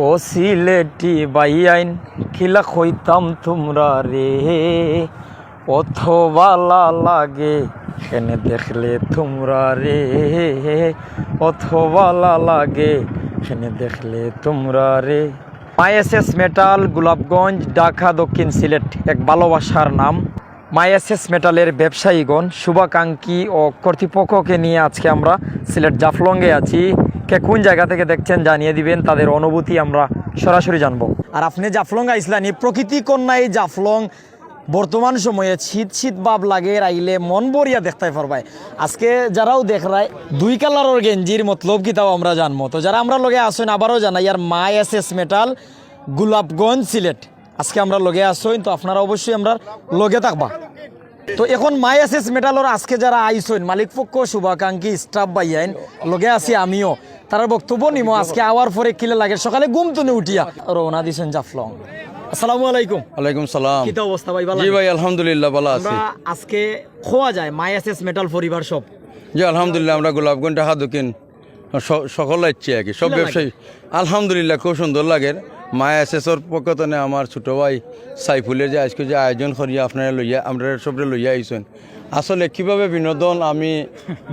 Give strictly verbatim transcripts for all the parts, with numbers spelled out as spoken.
ও সিলেটি বাইয়াইন, কিলা কইতাম তুমরারে, অত বালা লাগে কেনে দেখলে তুমরারে, অত বালা লাগে কেনে দেখলে তুমরারে। মাই এস এস মেটাল, গোলাপগঞ্জ, ঢাকা দক্ষিণ সিলেট, এক ভালোবাসার নাম। মাই এস এস মেটালের ব্যবসায়ীগণ, শুভাকাঙ্ক্ষী ও কর্তৃপক্ষকে নিয়ে আজকে আমরা সিলেট জাফলংয়ে আছি। কে কোন জায়গা থেকে দেখছেন জানিয়ে দিবেন, তাদের অনুভূতি আমরা সরাসরি জানবো। আর আপনি জাফলং আইসলানি, প্রকৃতি কন্যা এই জাফলং, বর্তমান সময়ে শীত শীত ভাব লাগে, আইলে মন ভরিয়া দেখতে পারবায়। আজকে যারাও দেখরায় দুই কালারর গেঞ্জির মতলব কিতাও আমরা জানবো। তো যারা আমরা লগে আসুন, আবারও জানাই, আর মাই এস এস মেটাল, গোলাপগঞ্জ, সিলেট। আজকে আমরা লগে আসইন, তো আপনারা অবশ্যই আমরা লগে থাকবা। তো এখন মাই এস এস মেটালর আজকে যারা আইসইন, মালিক পক্ষ, শুভাকাঙ্ক্ষী, স্টাফ ভাইয়াইন, লগে আছি আমিও। তারার বক্তব্য নিমো আজকে আওয়ার পরে কিলা লাগে, সকালে ঘুম তুনে উঠিয়া রওনা দিছেন জাফলং। আসসালামু আলাইকুম। ওয়ালাইকুম সালাম। কিতা অবস্থা ভাই, ভালা জি নি? ভাই, আলহামদুলিল্লাহ, ভালা আছি। আমরা আজকে খোয়া যায় মাই এস এস মেটাল পরিবার সব। জি, আলহামদুলিল্লাহ, আমরা গোলাপগঞ্জ, ঢাকা দক্ষিণ স-, সকল ইচ্ছে আর কি, সব কিলা লাগে? ব্যবসায়ী। আলহামদুলিল্লাহ, খুব সুন্দর লাগে। মাই এস এস ওর পক্ষ থেকে আমার ছোট ভাই সাইফুলের যে আজকে যে আয়োজন করিয়া আপনারা লইয়া, আমরা সবরে লইয়া আইছেন। আসলে কিভাবে বিনোদন আমি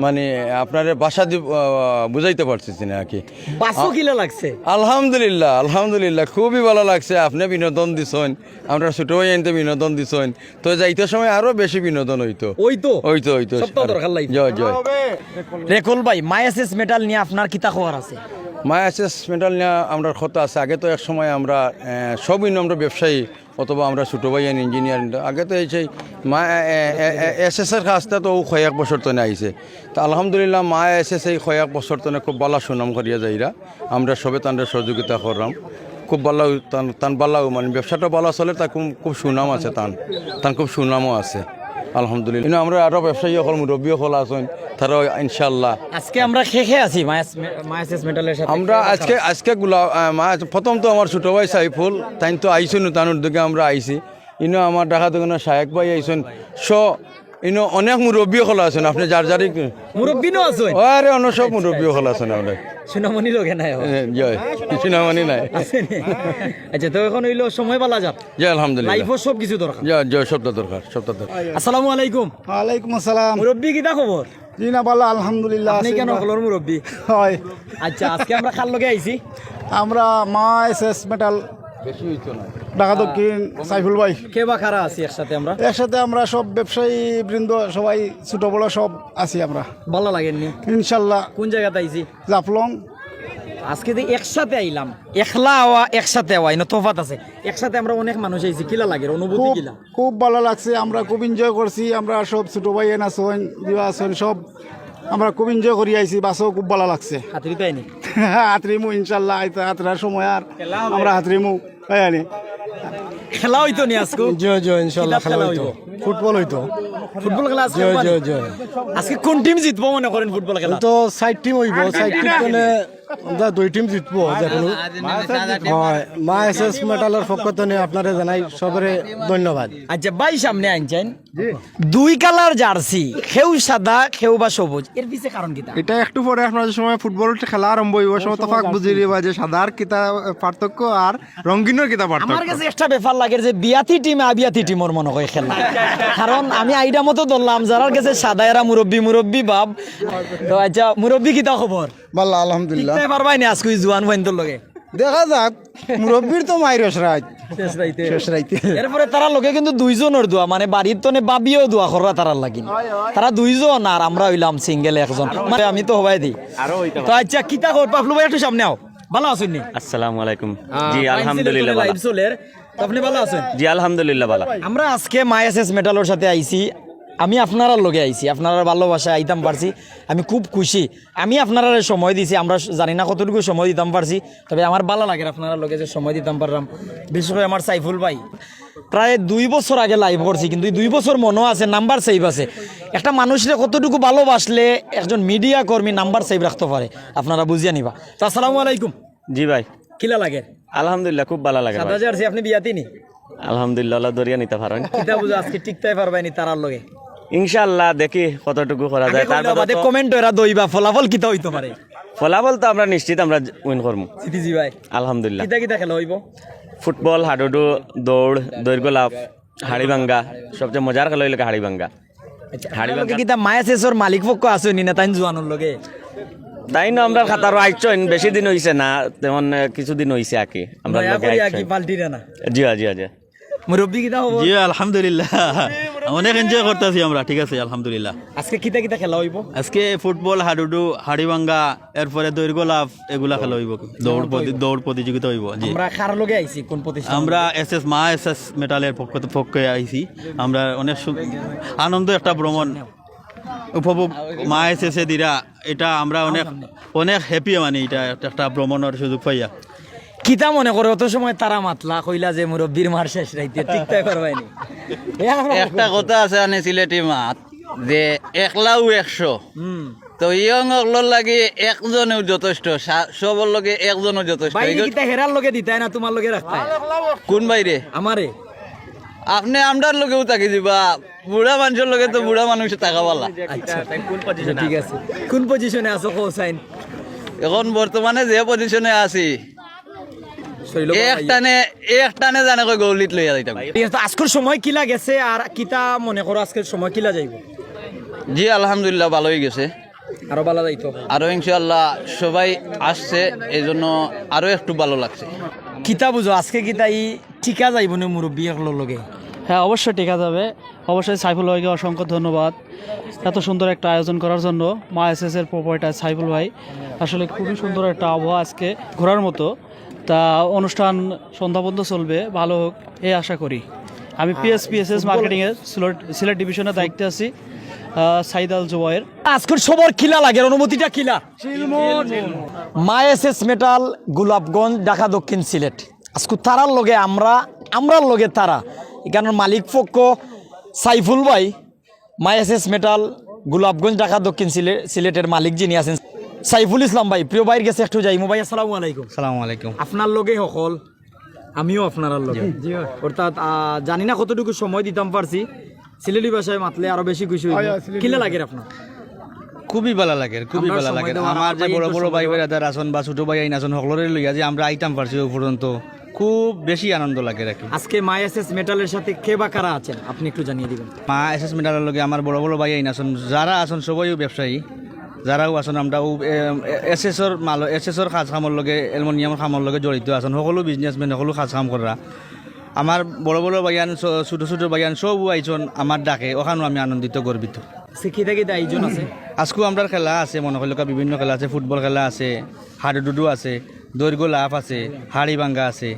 মানে আপনারে ভাষা দি, আহ, বুঝাইতে পারছি না আর কি। বাসও আ-, কিলা লাগছে? আলহামদুলিল্লাহ, আলহামদুলিল্লাহ, খুবই ভালা লাগছে। আপনি বিনোদন দিছেন, আমরা ছোট ভাই আনতে বিনোদন দিছেন। তো যাইতে সময় আরো বেশি বিনোদন হইতো। হইতো? হইতো, হইতো। সবটা দরকার লাগবে। জয়, জয়। রেকল ভাই, মাই এস এস মেটাল নিয়া আপনার কিতা খবর আছে? মাই এস এস মেটাল নিয়া আমরার কথা আছে। আগে তো এক সময় আমরা, আহ, সবই আমরা ব্যবসায়ী অথবা আমরা ছোট ভাই ইঞ্জিনিয়ার। আগে তো এই সেই মা-, এ-, এ-, এ-, এস এস এর কাজটা তো ও কয়েক বছর তো আইছে। তা আলহামদুলিল্লাহ, মাই এস এস এই কয়েক বছর তো খুব ভালা সুনাম করিয়া যাইরা। আমরা সবে তানরে সহযোগিতা করলাম। খুব ভালা, তান, তান ভালা, মানে, ব্যবসাটা ভালা চলে, তার খুব, খুব সুনাম আছে তান। তান খুব সুনামও আছে, আলহামদুলিল্লাহ। কিন্তু আমরা আরো ব্যবসায়ী অকল, মুরব্বী অকল আছেন, তারাও ইনশাআল্লাহ। আজকে আমরা খে খে আছি, মাই এস-, মাই এস এস মেটালের সাথে। আমরা আজকে, আজকে গুলা-, আহ, মা-, প্রথম তো আমার ছোট ভাই সাইফুল, তাইন তো আইছেন, তান উদ্যোগে আমরা আইছি। ইনো আমার ঢাকা দোকানের শায়েক ভাই আইছেন, স-, ইনো অনেক মুরব্বী অকল আছেন, আপনি যার যারই মুরব্বী নো আছেন? আরে, অন্য সব মুরব্বী অকল আছেন আমরা। সুনামনি লগে নাই এখন? এ, জয়, সুনামনি নাই। আছে নি? আচ্ছা, তো এখন হইলো সময় বালা যাক। জি, আলহামদুলিল্লাহ। লাইফও সব কিছু দরকার। জি, জি, সবটা দরকার, সবটা দরকার। আসসালামু আলাইকুম। ওয়ালাইকুম আসসালাম। মুরব্বী, কিতা খবর? জি না, বালা, আলহামদুলিল্লাহ, আপনি আছি কেন বা। হকলর মুরব্বী? হয়। আচ্ছা, আজকে আমরা কার লগে আইছি? আমরা মা এস এস মেটাল, বেশি হইতো না। ঢাকা দক্ষিণ, সাইফুল ভাই। কে বা কারা আছি একসাথে আমরা? একসাথে আমরা সব ব্যবসায়ী বৃন্দ, সবাই ছোট বড় সব আছি আমরা। ভালা লাগের নি? ইনশাল্লাহ। কোন জাগাত আইছি? জাফলং। আজকে যে একসাথে আইলাম, একলা আওয়া, একসাথে আওয়া, ইনো তফাত আছে। একসাথে আমরা অনেক মানুষ আইছি, কিলা লাগের, অনুভূতি খুব, কিলা? খুব ভালা লাগছে, আমরা খুব এনজয় করছি, আমরা সব ছোট ভাই এন আছেন, দিবা আছেন, সব আমরা খুব এনজয় করি আইছি, বাসও খুব ভালা লাগছে। হাতরি তাই নি? হাতরিমু ইনশাল্লাহ, আইতে হাতরার সময় আর আমরা হাতরিমু, তাই আনি। খেলা হইতো নি আজকে? জি, জি, ইনশাল্লাহ, কিতা খেলা খেলা হইতো। হইতো? ফুটবল হইতো। ফুটবল খেলা আজকে জি, মানে? জি, জি। আজকে কোন টিম জিতবো মনে করেন ফুটবল খেলা? তো সাইড টিম হইবো, সাইড টিম মানে আমরা দুই টিম জিতবো, যে কোনো। হয়, মা এস এস মেটালের পক্ষ থেকে আপনারে জানাই সবরে ধন্যবাদ। আচ্ছা ভাই, সামনে আনছেন দুই কালার জার্সি, কেউ সাদা, কেউ বা সবুজ, এর পিছে কারণ কিতা? এটা একটু পরে আপনার যে সময় ফুটবল খেলা আরম্ভ হইব, সময় তফাক বুঝিয়ে দিবা যে সাদার কিতা পার্থক্য আর রঙিনর কিতা পার্থক্য? আমার কাছে একটা ব্যাপার লাগে যে বিয়াতি টিম আবিয়াতি টিমর মনে হয় খেলা, কারণ আমি আইডিয়া মতো ধরলাম যারার কাছে সাদা এরা মুরব্বি মুরব্বি ভাব। তো আচ্ছা মুরব্বি, কিতা খবর? ভালা, আলহামদুলিল্লাহ। টিকতে পারবাই নি আজকে ওই জুয়ান ভাইন্তর লগে? দেখা যাক, মুরব্বির তো মাইর শেষ রাইত। শেষ রাইতে। শেষ রাইতে। এরপরে তারার লগে কিন্তু দুইজনর দোয়া, মানে বাড়ির তনে বাবিও দোয়া কররা তারার লাগি। তারা দুইজন আর আমরা হইলাম সিঙ্গেল একজন। মানে আমি তো হবাই দি। তো আচ্ছা, কিতা খবর? পাপলু ভাই একটু সামনে আও। ভালা আছেন নি? আসসালামু আলাইকুম। জি, আলহামদুলিল্লাহ, ভালা। লাইভ চলের। তো আপনি ভালা আছেন? জি, আলহামদুলিল্লাহ, ভালা। আমরা আজকে মাই এস এস মেটালর সাথে আইছি। আমি আপনারার লগে আইছি, আপনারার ভালোবাসায় আইতাম পারছি, আমি খুব খুশি। আমি আপনারারে সময় দিছি, আমরা জানি না কতটুকু সময় দিতাম পারছি, তবে আমার ভালা লাগের আপনারার লগে যে সময় দিতাম পারলাম। বিশেষ করে আমার সাইফুল ভাই, প্রায় দুই বছর আগে লাইভ করছি, কিন্তু এই দুই বছর মনো আছে, নাম্বার সেভ আছে। একটা মানুষরে কতটুকু ভালোবাসলে একজন মিডিয়া কর্মী নাম্বার সেভ রাখতে পারে, আপনারা বুঝিয়া নিবা। তো আসসালামু আলাইকুম। জি ভাই। কিলা লাগে? আলহামদুলিল্লাহ, খুব ভালা লাগে সাদা ভাই। জার্সি, আপনি বিয়াতি নি? আলহামদুলিল্লাহ, আল্লাহ দরিয়া নিতে পারেন। কিতা বুঝো আজকে টিকতাই পারবাই নি তারার লগে? ইনশাআল্লাহ, দেখি কতটুকু করা যায়। আগে তার কইলে বাদে বাদে তো কমেন্ট ওরা দইবা, ফলাফল কিতা হইতে পারে? ফলাফল তো আমরা নিশ্চিত আমরা উইন করমু। জিতি যিবায়। আলহামদুলিল্লাহ। কিতা কিতা খেলা অইবো? ফুটবল, হাডুডু, দৌড়, দৈর্ঘ্য লাফ, হাড়ি ভাঙ্গা। সবচেয়ে মজার খেলা অইলো হাড়ি ভাঙ্গা। আচ্ছা, আপনার লগে কিতা মায়াসেসর মালিক পক্ষ আছে নি না তাইন জুয়ানর লগে? তাইন আমরার খাতারো আইছইন, বেশি দিন অইছে না, তেমন আহ, কিছুদিন অইছে আর কি। আমরার দয়া লগে করি আর কি আইছইন। পাল্টিরা না। জি অয়, জি অয়, জি অয়। মুরব্বী কিতা খবর? জি, আলহামদুলিল্লাহ। অনেক এনজয় করতেছি আমরা, ঠিক আছে, আলহামদুলিল্লাহ। আজকে কিতা কিতা খেলা অইবো? আজকে ফুটবল, হাডুডু, হাড়ি ভাঙ্গা, এরপরে দৈর্ঘ্য লাফ, এগুলা খেলা অইবো। দৌড় প্রতি- দৌড় প্রতিযোগিতা অইবো। জি। আমরা কার লগে আইছি, কোন প্রতিষ্ঠান? আমরা এস এস মা এস এস মেটালের পক্ষ পক্ষে আইছি। আমরা অনেক সু- আনন্দ একটা ভ্রমণ উপভোগ মা এস এস এ দিরা, এটা আমরা অনেক অনেক হ্যাপি, মানে এটা একটা- একটা ভ্রমণের সুযোগ পাইয়া। কিতা মনে করে অত সময় তারা মাতলা কইলা যে মুরব্বীর মার শেষ রাইতে, ঠিক তাই পারবায়নি। একটা কথা আছে আনে সিলেটি মাত, যে একলাউ একশো। হুম। তো ইয়ং অকলর লাগি একজনেও যথেষ্ট, সা- সবর লগে একজনও যথেষ্ট। বাইরে এগু- কিতা হেরার লগে দিতায় না তোমার লগে রাখতায়? কোন বাইরে? আমারে। আপনে আমরার লগেউ থাকি যিবা, বুড়া মানষর লগে তো বুড়া মানুষ থাকা বালা। আচ্ছা, ঠিক আছে। কোন পজিশনে আছো কও চাইন? এখন বর্তমানে যে পজিশনে আছি, শৈল এক টানে এক টানে জানে কই গৌলিত লইয়া যাইতাম। ঠিক আছে, তো আজকের সময় কিলা গেছে আর কিতা মনে করো আজকের সময় কিলা যাইবো? জি, আলহামদুলিল্লাহ, ভালোই গেছে। আরো ভালা যাইতো। আরো ইনশাআল্লাহ সবাই আসছে, এই জন্য আরো একটু ভালো লাগছে। কিতা বুঝো আজকে কিতা ই টিকা যাইবো নে মুরব্বী অকলর লগে? হ্যাঁ, অবশ্যই টিকা যাবে। অবশ্যই সাইফুল ভাইকে অসংখ্য ধন্যবাদ এত সুন্দর একটা আয়োজন করার জন্য। মা এস এস এর প্রোপাইটার সাইফুল ভাই, আসলে খুবই সুন্দর একটা আবহাওয়া আজকে ঘোরার মতো। তা অনুষ্ঠান সন্ধ্যা পর্যন্ত চলবে, ভালো হোক এই আশা করি। আমি পিএস পিএসএস মার্কেটিং এর সিলেট সিলেট ডিভিশনের দায়িত্বে আছি, আহ, সাইদ আল জুবায়ের। আজকের সবার কিলা লাগে, অনুভূতিটা কিলা? মা এস এস মেটাল, গোলাপগঞ্জ, ঢাকা দক্ষিণ সিলেট। আজকে তারার লগে আমরা, আমরার লগে তারা। এখানর মালিক পক্ষ সাইফুল ভাই, মা এস এস মেটাল, গোলাপগঞ্জ, ঢাকা দক্ষিণ সিলে- সিলেটের মালিক যিনি আছেন সাইফুল ইসলাম ভাই। প্রিয় ভাইর গেছে একটু যাইমু। ভাই, আসসালামু আলাইকুম। সালামু আলাইকুম। আপনার লগে হকল, আমিও আপনারার লগে। অর্থাৎ আহ, জানি না কতটুকু সময় দিতাম পারছি। সিলেটি ভাষায় মাতলে আরো বেশি খুশি হইব। কিলা লাগে আপনার? খুবই ভালা লাগে, খুবই আমরা ভালা সময় লাগে। দেওয়ার আমার যে আগে বড় একটু বড় ভাই সময় বেরাদার আছইন বা ছোট ভাই আইন আছইন, হকলরে লইয়া যে আমরা আইতাম পারছি ও পর্যন্ত, খুব বেশি আনন্দ লাগে আর কি। আজকে মা এস এস মেটালের সাথে কে বা কারা আছেন, আপনি একটু জানিয়ে দিবেন। মা এস এস মেটালের লগে আমার বড় বড় ভাই আইন আছইন, যারা আছইন সবাইও ব্যবসায়ী, যারাও আছইন আমরা ও এস এসর মাল, এস এসর কাজ কামর লগে, অ্যালুমিনিয়াম কামর লগে জড়িত আছইন, হকলউ বিজনেসম্যান, হকলউ কাজ কাম কররা। আমার বড় বড় ভাইয়ান, ছো- ছোট ছোট ভাইয়ান সবও আইছইন আমার ডাকে, ওখানও আমি আনন্দিত, গর্বিত। সে কিতা কিতা আয়োজন আছে? আজকেও আমরার খেলা আছে, মনে করলে বিভিন্ন খেলা আছে, ফুটবল খেলা আছে, হাডুডু আছে, দৈর্ঘ্য লাফ আছে, হাড়ি ভাঙ্গা আছে।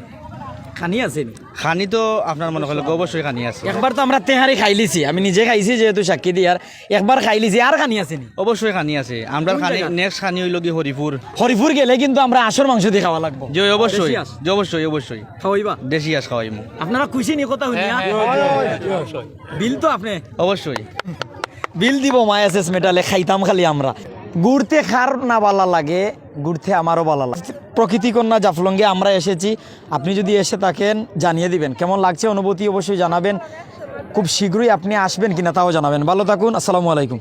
খানি আছে নি? খানি তো আপনার মনে করলে অবশ্যই খানি আছে। একবার তো আমরা তেহারি খাইলিছি, আমি নিজে খাইছি যেহেতু সাক্ষী দিয়ার, একবার খাইলিছি, আর খানি আছে নি? অবশ্যই খানি আছে। আমরার কোন খানি, জায়গা? নেক্সট খানি অইল কি হরিপুর। হরিপুর গেলে কিন্তু আমরা আসর মাংস দি খাওয়া লাগবো। জি অবশ্যই, দেশি আস। জি অবশ্যই, অবশ্যই। খাওয়াইবা? দেশি আস খাওয়াইমু। আপনারা খুশি নি কথা হুনিয়া? বিল তো আপনি? অবশ্যই। বিল দিব মা এস এস মেটালে, খাইতাম খালি আমরা। ঘুরতে কার না বালা লাগে, ঘুরতে আমারও বালা লাগে। প্রকৃতি কন্যা জাফলংয়ে আমরা এসেছি, আপনি যদি এসে থাকেন জানিয়ে দিবেন। কেমন লাগছে অনুভূতি অবশ্যই জানাবেন। খুব শীঘ্রই আপনি আসবেন কিনা তাও জানাবেন। ভালো থাকুন, আসসালামু আলাইকুম।